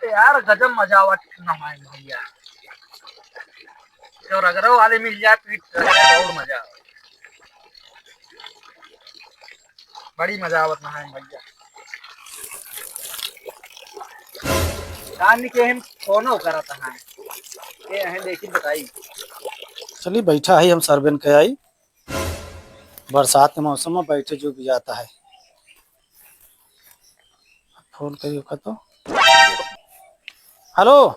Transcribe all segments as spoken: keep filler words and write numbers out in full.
यार, गजब मजा आवत नहाए में भैया। जो रगड़ो वाले मिल जाए पीठ, तो और मजा आवे। बड़ी मजा आवत नहाए में भैया। कान के हम फोनो करत हैं। ये हैं, देखी बताई। चली, बैठा है, हम सर्वेन के आई। बरसात के मौसम में बैठे जो भी जाता है। फोन करियो का तो। हेलो।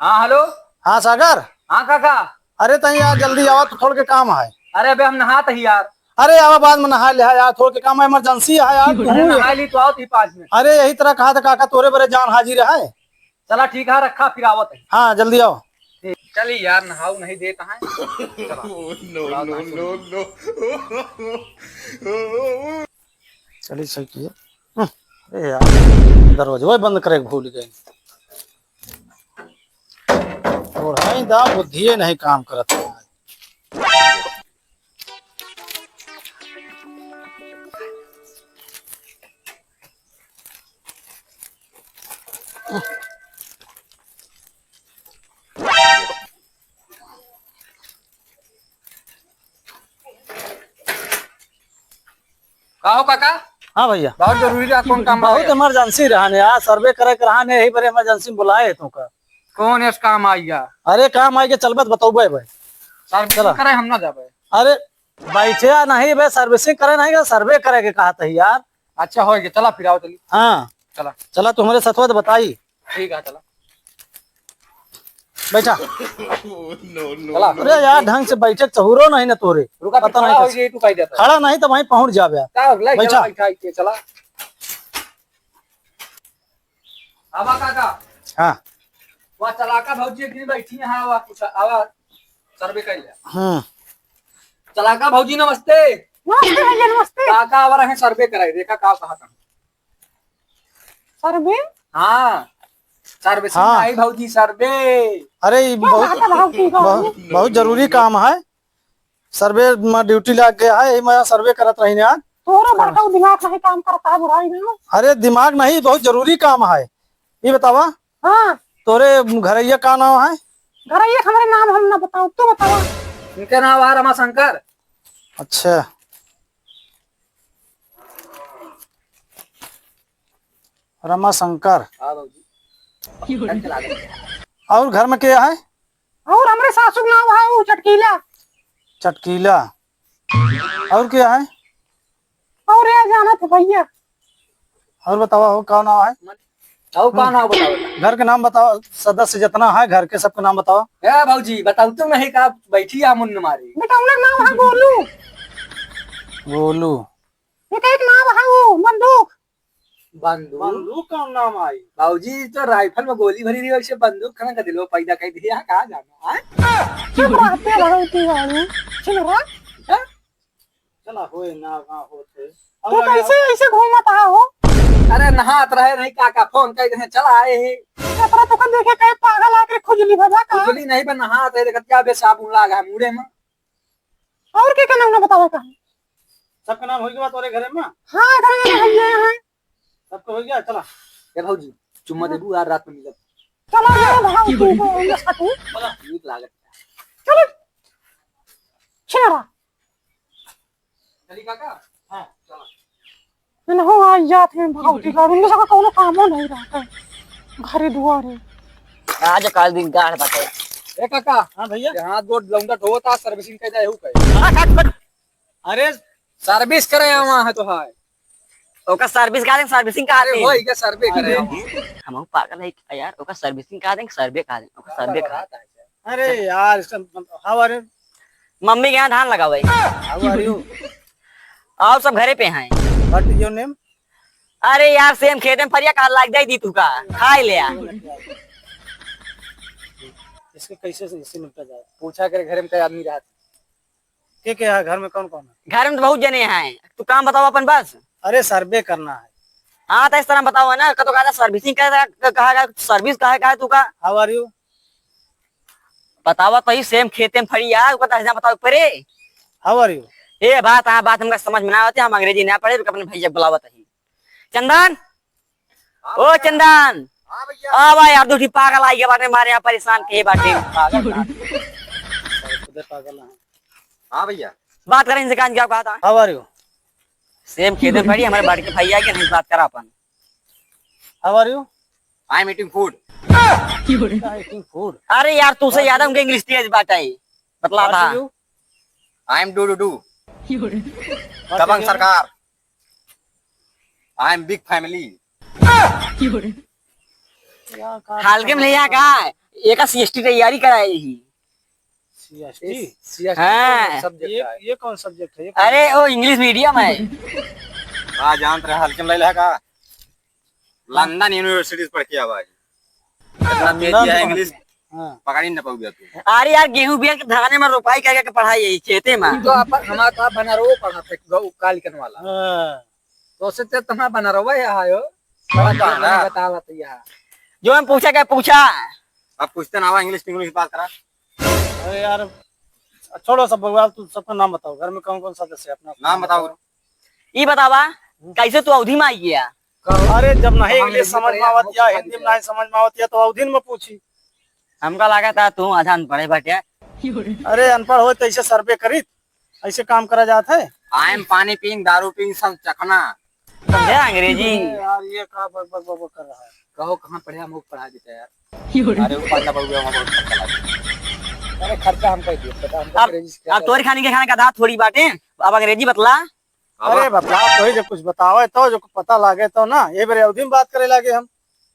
हाँ, हेलो। हाँ, सागर। हाँ, काका। अरे, तहीं यार, जल्दी आवा, तो थोड़ के काम है। अरे, अबे हम नहात ही यार। अरे, आवा, बाद में नहा लिहा यार, थोड़ के काम है, इमरजेंसी है यार, तू अरे, हूँ। नहा ली तो आओ थी पाँच मिनट। अरे, यही तरह कहा था काका, तोरे बरे जान हाजिर है। चला, ठीक है, रखा, फिर आवत है। हाँ, जल्दी आओ। ठीक, चली यार, नहाऊ नहीं देता है। चला। No, no, no, no। चली, सही किए। हम्म, अरे यार, दरवाजा बंद करे के भूल गए। और है दा, बुद्धिए नहीं काम करत है। का हो काका? हाँ भैया। बहुत जरूरी रहा, कौन काम बहुत है? इमरजेंसी रहा ने यार, सर्वे करे के रहा ने, यही बरे इमरजेंसी में बुलाए तुमका। कौन ऐस काम आई गया? अरे काम आई के चलबे त बतौबे भाई। सर्विसिंग चला। करे हम ना जाबे। अरे बैठे या नहीं बे, सर्विसिंग करे नहीं, सर्वे करे के कहा था यार। अच्छा हो गया, चला फिर आओ चली। हाँ। चला। चला तुम्हारे सथवा तो बताई। ठीक है, चला। बैठा। No, no, चला। No। अरे यार, ढंग से बैठे सहूरो नहीं ना तोरे। रुका, पता खड़ा नहीं हो कैसे। गई, तू कह देता। खड़ा नहीं तो वहीं पहुंच जाबे। का हो गया? बैठा। चला, बैठा के चला। आवा काका। हाँ। वह चलाका भौजी एक दिन बैठी है, हाँ, वह कुछ आवा सर्वे कर ले। हाँ। चलाका भौजी नमस्ते। नमस्ते भैया, नमस्ते। काका आवा रहे सर्वे कराए, देखा का कहा था। सर्वे? हाँ, सर्वे से हाँ। नहीं भौजी, सर्वे। अरे, ये क्या बहुत, बात है भौजी, बहुत, बहुत जरूरी काम है। सर्वे में ड्यूटी लाग गया है, यही में सर्वे करत रही आज। तोरो बड़का दिमाग नहीं काम करता है बुढ़ाई में। अरे, दिमाग नहीं, बहुत जरूरी काम है। ये बतावा, हाँ। तोरे घरैया का नाम है? घरैया के हमरे नाम हम ना बताओ, तू बतावा। इनके नाम है रमाशंकर। अच्छा। रमाशंकर। हाँ बाबूजी। और घर में के है? और हमरे सासू के नाम है वो चटकीला। चटकीला। और के है? और ये जाना था भैया। और बतावा हो, का नाम है? और का नाम बतावा? घर के नाम बतावा, सदस्य जितना है घर के सबके नाम बतावा। ए भौजी, बताओ तुम नहीं का बैठी आ मुन्न मारी। बेटा, उनका नाम है गोलू। गोलू। बेटा, एक नाम है वो बंदूक। बंदूक? बंदूक कौन नाम आई? बाबूजी, तो राइफल में गोली भरी रही, वैसे बंदूक कहाँ का दिलो पैदा कर दिया, कहाँ जाना है? चुप रहते रहो तू बाबू, चुप रह। हैं? चला होए ना, ना होते। तू कैसे ऐसे घूमत रहा हो? अरे नहात रहे नहीं, काका फोन कर दे, चला आए ही। कतरा तो देखे कहे पागल आके खुजली भजा का? खुजली नहीं बे, नहात रहे, देखत क्या बे साबुन लागा है मुड़े में। और के का नाम ना बतावे का? सबके नाम होई के बात तोरे घरे में? हाँ, घरे में भैया हैं। सबके हो गया, चला। ए भौजी, चुम्मा देबू यार, रात में मिलब। चला रे भाई, तू तो ये खाती। चला। नीक लागत। चलो। छेड़ा। चली काका? हाँ, चला। इनहो आ जात हैं भौजी का, उनके सबका कौनो कामो नहीं रहता है। घरे दुआरे। आज काल दिन गाढ़ बाटे। ए काका। हाँ भैया। ये हाथ गोड़ लौंडा ढोता, सर्विसिंग कर जाए, हु कहे। अरे सर्विस करे आवा है तो है। ओका सर्विस कहा दें, सर्विसिंग कहा अरे दें। वही क्या सर्वे करे आवा। हम पागल है क्या यार, ओका सर्विसिंग कहा दें, सर्वे कहा दें, ओका सर्वे कहा दें। अरे यार, इसका मतलब, how are you? मम्मी के यहाँ धान लगावे। How are you? और सब घरे पे हैं। What is your name? अरे यार, सेम खेते में फरिया कहा लाग जाई दी तू का, खाए ले आ। इसके कैसे से, इससे निपटा जाए? पूछा करे घरे में कई आदमी रहत। के के है घर में, कौन कौन है? घर में तो बहुत जने हैं, तू काम बताओ अपन बस। अरे सर्वे करना है। हाँ, तो इस तरह बताओ है ना, कतो कहा सर्विसिंग कहा, कहा सर्विस कहा है तू का? How are you? बतावा तो ही सेम खेते में फरिया, ओकर तहसील बताओ परे। How are you? ए बात, हाँ, बात हमका समझ में ना आवत है, हम अंग्रेजी ना पढ़े, रुक अपने भैया बुलावत ही। चंदन, ओ चंदन, हाँ आ भाई यार, दू ठी पागल आई के बाटे, मारे यहाँ परेशान के बाटे। पागल का? खुदे पागल है। हाँ भैया। बात करें इनसे, कान क्या कहा था? How are you? Same खेते में पड़ी, हमारे बड़के भैया के नहीं बात करा अपन। How are you? I am eating food. Eating food. अरे यार, तू से ज्यादा उनके इंग्लिश तेज बात है। बतला था। I am do do do. दबंग सरकार। I am big family. हल्के में ले जा का? एका सीएसटी तैयारी कराई ही। सीएसटी? सीएसटी हाँ। कौन सब्जेक्ट ये, है? ये कौन सब्जेक्ट है? ये कौन अरे, वो इंग्लिश मीडियम है। हाँ, जानत रहे, हल्के में ले ले का? लंदन यूनिवर्सिटी से पढ़ के आवा है। इतना तेज लंदन है पढ़ इंग्लिश, के। हाँ। पकड़ ही ना पाऊगा तू। अरे यार, गेहूं बिया के धाने में रोपाई करके के पढ़ाई है खेते में। तो अपन हमारा था बनारस पढ़ा थे, गौ कालिकन वाला। हाँ। तो से ते तुम्हारा बनारस है, आयो। बड़ा बड़ा। कहानी बतावा तो यार। जो हम पूछा क्या पूछा? अब पूछते ना आवा, इंग्लिश, इंग्लिश बात करा। अरे यार, छोड़ो सब बकवास, तू सबका नाम बताओ, घर में कौन कौन सदस्य है अपना? नाम बताओ। ई बतावा, हम्म। कैसे तू अवधी में आई गया? अरे, जब नहीं हम इंग्लिश हिंदी समझ पढ़े, में आवत हम या कुछ हिंदी में नहीं समझ में आवत या, तो अवधी में पूछी। हमका लगा था तू आधा अनपढ़े बाटे। अरे, अनपढ़ हो तो ऐसे सर्वे करीत, ऐसे काम करा जात है। I am पानी पीन, दारू पीन, सब चखना। समझे अंग्रेजी? अरे यार, ये का बक बक बक बक कर रहा है? कहो कहाँ पढ़े, हम लोग पढ़ा देते हैं यार। अरे वो पढ़ना पड़ूगा, वहाँ बहुत खर्चा लगे। अरे खर्चा हम कर दिए, पता हमको अब, अंग्रेजी से क्या अब तोरी खाने के खाने का दांत थोड़ी बाटे, अब अंग्रेजी बतला। अरे बतला, तो ही जब कुछ बतावे तो, जो पता लागे तो ना, ये बेरे अवधी में बात करे लागे हम।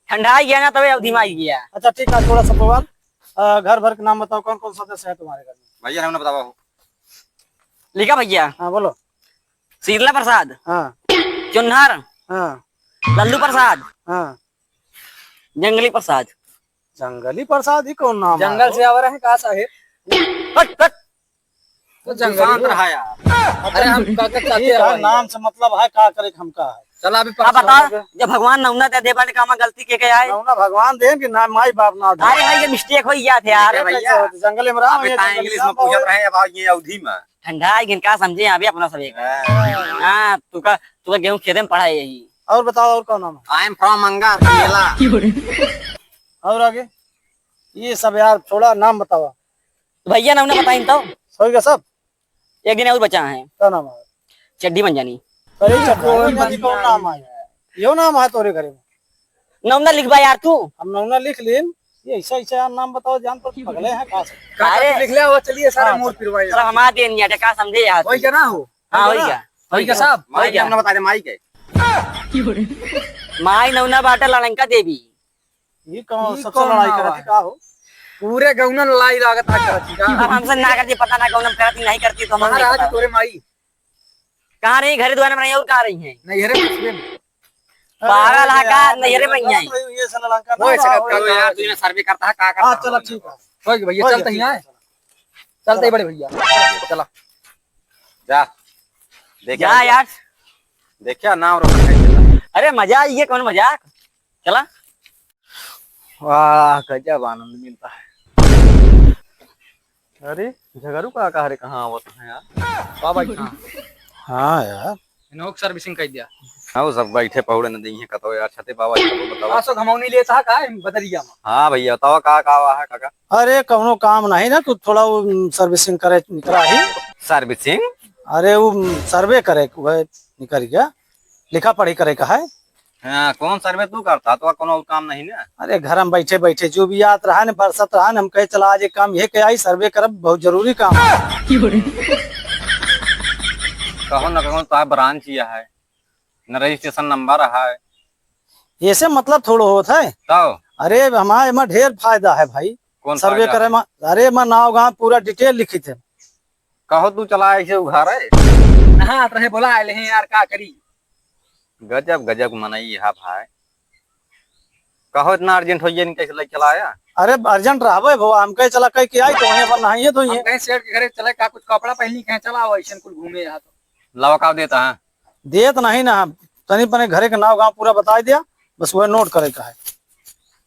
ठंडा आ गया ना, तबे अवधी में आई गया। अच्छा ठीक है, थोड़ा सा बवाल, अ, घर भर के नाम बताओ, कौन कौन सदस्य है तुम्हारे घर में? भैया, हमने बतावा हो। लिखा भैया। हाँ, बोलो। शीतला प्रसाद। हाँ। चुन्हर। हाँ। लल्लू प्रसाद। हाँ। जंगली प्रसाद। जंगली प्रसाद ही कौन नाम है? जंगल से आवा रहे का साहेब? हट, हट। तो जंगल शांत रहा यार। अरे हम का, का, का, ठीक है, नाम से मतलब है, का करे हम का है। चला अभी अब बता, जब भगवान नौना दे दे बाटे, कामा गलती के के आए? नौना भगवान दे कि ना माई बाप ना दे? अरे भाई, ये मिस्टेक हो गया था यार। अरे भैया, जंगल में राम अबे है, ता जंगल इंग्लिश में में पूछत रहे, अब ये अवधी में। ठंडा है, इनका समझे यहाँ भी अपना सब एक। हाँ। हाँ, तू का, तू का गेहूं खेते में पड़ा है यही। और बताओ, और कौन नाम है? I am from अंगा, मेला। और आगे? ये सब यार, थोड़ा नाम बताओ। तो भैया, नौना बताइन तो। सही का सब? एक दिन और बचा है। का नाम है? चड्डी बन जानी। अरे, चड्डी बन जानी कौन नाम है? यो नाम है तोरे घरे में? नौना लिखबा यार तू। हम नौना लिख लीन। ये ऐसा, ऐसा यार नाम बताओ, जान पर पगले हैं का से? का, का अरे। तू लिख ले, वो चलिए सारे हाँ, मूड चल। पिरवाइए। चल, हम आ देन यार, का समझे यार वही तू? क्या ना हो? हाँ, वही वही क्या? क्या? वही वही क्या क्या? साहब? माई वही के क्या? नाम ना बता दे, माई के। माई नौना बाटा लड़ंका देवी। ये कौन ई सबसे कौन लड़ाई नाव करत है? है का हो? पूरे गौनन लड़ाई लागत है करत है का? अब हमसे ना करती, पता ना कौन हम करती, नहीं करती तो हम बाहर नहीं आज पता। तोरे माई। कहाँ रही? घरे दुआरे में रही और कहाँ रही है? नैहरे में, ससुरे में। पागल है का? अरे यार, नैहरे में ही आई। ये से लड़ाई करना हो, ऐसे ना करता हो। यार, तू ना सर्वे करता है, का करता हाँ, है? चलो ठीक है। हो गया भैया, हो चलते गया, ही ठीक है, आए। चलो। चलते ही बड़े भैया। चला। जा। देखा जा भैया। यार। देखा नाम रखा है, चला। अरे मजा आई है, कौन मजाक? चला। वाह, गजब आनंद मिलता है। अरे, झगड़ू काका, अरे कहाँ आवत है यार? बाबा कहाँ? हाँ यार। इन्हों को सर्विसिंग कर दिया। हाँ, वो सब बैठे पहुड़े न देइहे कतो यार, छते बाबा जी को बताओ। आसो घमौनी लेता है का बदरिया में? हाँ भैया, बताओ का, का हुआ है काका? अरे, कौनो काम नहीं ना, कुछ थोड़ा वो, उम, सर्विसिंग करे निकला ही। सर्विसिंग? अरे, वो, उम, सर्वे करे, वह निकल गया। लिखा पढ़ी करे का है? हाँ, कौन सर्वे तू करता? तो कौनो और काम नहीं ना? अरे, घर में बैठे बैठे जो भी आत रहा न, बरसत रहा न, हम कहे, "चला, आज एक काम ये के आई, सर्वे करब, बहुत जरूरी काम है।" कहो न कहो तो ब्रांच यह है, न रजिस्ट्रेशन नंबर है। ऐसे मतलब थोड़ो होत है। तो? अरे, हमारे में ढेर फायदा है भाई। कौन सर्वे फायदा करे है? में, अरे, में नाव गाँव पूरा डिटेल लिखित है। कहो तू चला ऐसे उघारे? हाँ, तोहे बोला आए हैं यार, का करी? गजब, गजब मनई है भाई। कहो इतना अर्जेंट हो ये, कैसे लग चला आया? अरे अर्जेंट रहबे भवा, हम कहे चला कह के आई तो वहीं अपन नहाइए धोइए। हम कहें सेठ के घरे चले, का कुछ कपड़ा पहनी कहें चला आओ, ऐसे कुल घूमे यहाँ तो। लावा का देता है? देत नहीं ना, तनी पने घरे के नाव गाँव पूरा बताई दिया, बस वह नोट करे का है।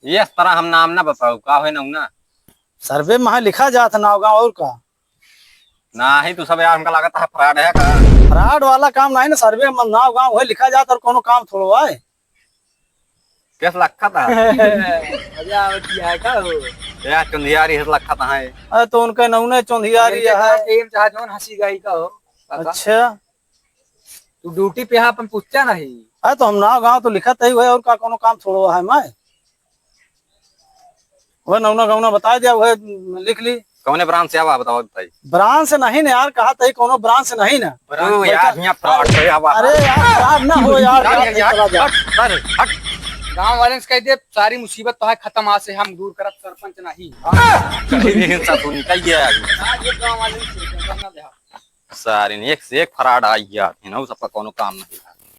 ये इस तरह हम नाम ना बताओ, का होए ना ना। सर्वे में है लिखा जात नाव गाँव और का। नाही, तू सब यार, हमका लागत है फ्रॉड है का? फ्रॉड वाला काम नाही ना, सर्वे में नाव गाँव वही लिखा जात और कोनो काम थोड़ो आए। कैसे लखत है? मजा आवत है का हो? यार, चुंधियारी है, लखत है। अरे, तो उनके नौने चुंधियारी है। एम चाहा जौन हंसी गई का हो, काका? अच्छा। तू ड्यूटी पे है, अपन पूछता नहीं। अरे, तो हम नाव गाँव तो लिखत ही है, और का कोनो काम थोड़ो है मैं? वह नौना गौना बताइ दिया, वह लिख ली। कौने ब्रांच से आवा, बताओ, बताई। ब्रांच से नहीं ना यार, कहा तही कोनो ब्रांच से नहीं ना। तू यार, यहाँ फ्रॉड है, आवा। अरे यार, फ्रॉड ना हो यार, यार, यार, यार, चला जा। हट, हट, हट। गाँव वाले से कह दे, सारी मुसीबत तो है खत्म, आज से हम दूर करब सरपंच नहीं। चल, ये हिंसा तो निकल गया यार। आज ये गाँव वाले से करना दे। सारे ने एक से एक फ्रॉड आई यार, है ना, उ सबका कोनो काम नहीं है।